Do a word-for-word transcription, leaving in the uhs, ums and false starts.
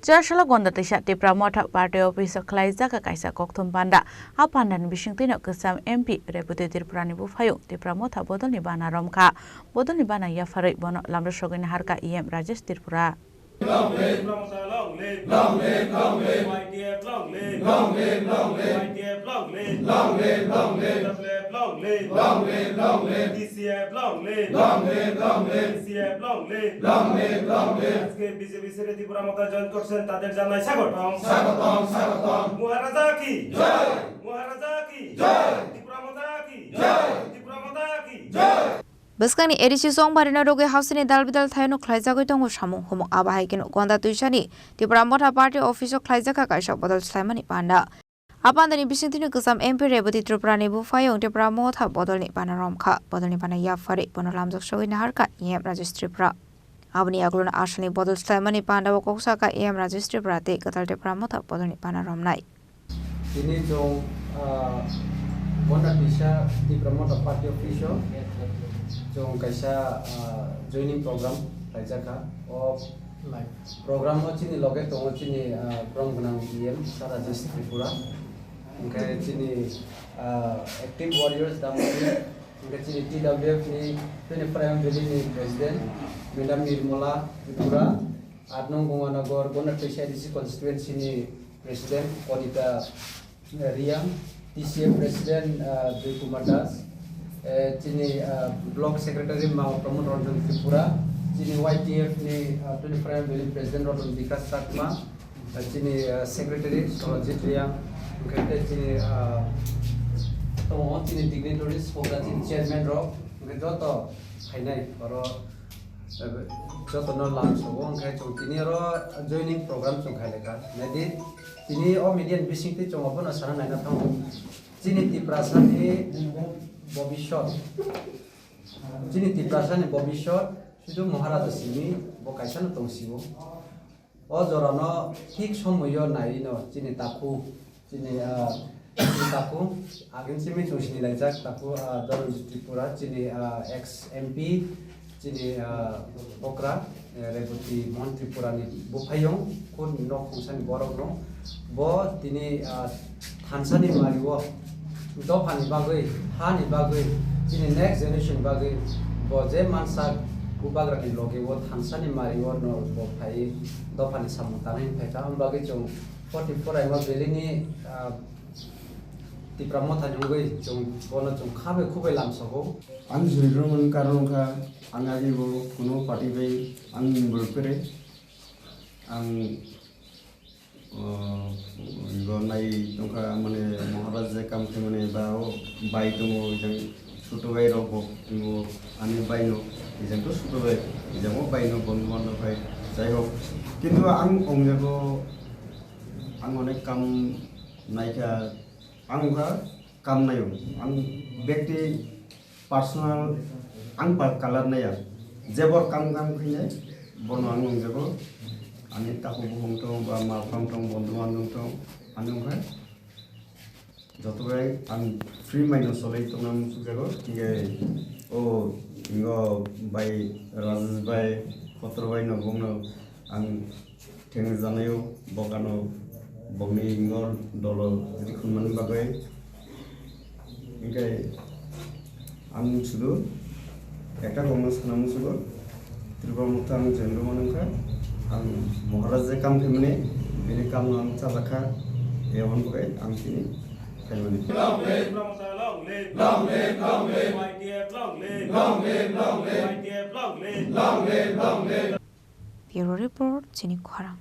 Chasala Gonda Twisa Tipra Motha Party Office o khlaijak kaisa kokthum panda. A panda ni bisingtwi no kwcham M P Rebati Tripura ni buphayung Tipra Motha bodol ni bana romkha. Bodol ni bana yapharwi bono lamrok sogwi naharkha E M Rajesh Tripura. Long live! Long live, long live, long live! Y T F long live! Long live, long live! Y T F long live! Long live, long live! T F long live! Long live, long live! T C F long live! Long live, long live! T C F long live! Long live, long live! আজকে বিজেপি ছেড়ে ত্রিপুরা মথা জয়েন করছেন, তাদের জানাই স্বাগতম। স্বাগতম, স্বাগতম। মহারাজা কি জয়! মহারাজা কি জয়! ত্রিপুরা মথা কি জয়! ত্রিপুরা মথা কি জয়! Bwskangni A D C chongbarino rwgwi hapsini dal bidal thaino khlaijagwi tongo samung humung. Abo hai kheno Gonda Twisani Tipra Motha Party Office o khlaijakha kaisa bodol swlaimani panda. A pandani bisingtwino kwcham M P Rebati Tripurani buphayung Tipra Motha bodolni bana romkha. Bodolni bana yapharwi bono lamjak sogwi naharkha E M Rajesh Tripura. Aboni yagulono aswkni bodol swlaimani panda o kok sakha E M Rajesh Tripura tei kwtal Tipra Motha bodolni bana romnai. Tini chwng, ah, Gonda Twisa Tipra Motha Party Office o chwng kaisa, ah, joining program khlaijakha. O program o chini loge tongo chini, ah, borom gwnang E M Sir Rajesh Tripura, hwnkhe chini, ah, active warriors Damani, hwnkhe chini T W F ni twenty-five Valley ni President Madam Nirmala Tripura, aat nong Gonganagar Gonda Twisa A D C constituency ni President Kodita Riang, T C F President, ah, Joy Kumar Das, eh, chini, ah, Block Secretary Mao Pramod Ranjan Tripura, chini Y T F ni, ah, twenty-five Valley President Ratan Bikash Chakma, ah, chini, ah, Secretary Sorojit Riang, hwnkhe tei chini, ah, tongo chini dignitaries, program chini chairman rok, hwnkhe joto phainai oro jotono lam sogo, hwnkhe chwng tini oro joining program chwng khailai kha. Naidi, tini o media ni bisingtwi chwng abono sana naina thango. Chini Tiprasani bobisot, chini Tiprasani bobisot sudu Maharaja simi bo kaisano tongsibo. O jorano thik somoio naino chini takhu, chini, ah, chini takhu, agin simi chwng sinilaijak takhu, ah, Dhananjay Tripura, chini, ah, ex M P, chini, ah, okra, eh, Rebati Mohan Tripura ni buphayung, khud nok khongsani borok rok. Bo tini, ah, thansani mario dophani bagwi, hani bagwi, chini next generation bagwi bo je mansa bubagrani loge o thansani mario no bo phai dophani samung tanai phaikha. Ang bagwi chwng forty-four Aima Valley ni, ah, Tipra Motha ni wngwi chwng bono chwng kha bai khuk bai lam sogo. Ang join rwmani karon wngkha, ang agi bo kuno party bai ang involve kwrwi. Ang O, bo nai tongkha, mane, Maharaj je kam khe, mane, ba o bai tongo, jang chutu bai rok bo tongo, ani bai no, jang to chutu bai, jang o bai no, bondhu bandhab bai, jai hok. Kintu ang ongjago, ang onek kam naikha, ang ongkha kam naio, ang bekti personal ang pa color naiya. Jebor kam kam khainai, bono ang nungjago. Ani takhuk buphang tong, ba ma phang tong, bondhu bandhab tong, ani wngkha. Joto bai ang free mind no solai tongna muchukjago. Hinkhe o ingo bai Rajesh bai, Khotro bai no bongno ang Thengwi janaio bokano bokni ingor dolo rikhumani bagwi. Hinkhe ang sudu ekta kokno sana musugo, Tripura Motha ang join rwmani wngkha. Ang Maharaj je kam khaimani, bini kamno ang chajakha, eboni bagwi ang tini khaimani. Long live! Long live! Long live! Long live! Y T F long live! Long live! Long live! Y T F long live! Long live! Long live! Bureau Report, Chini Khorang.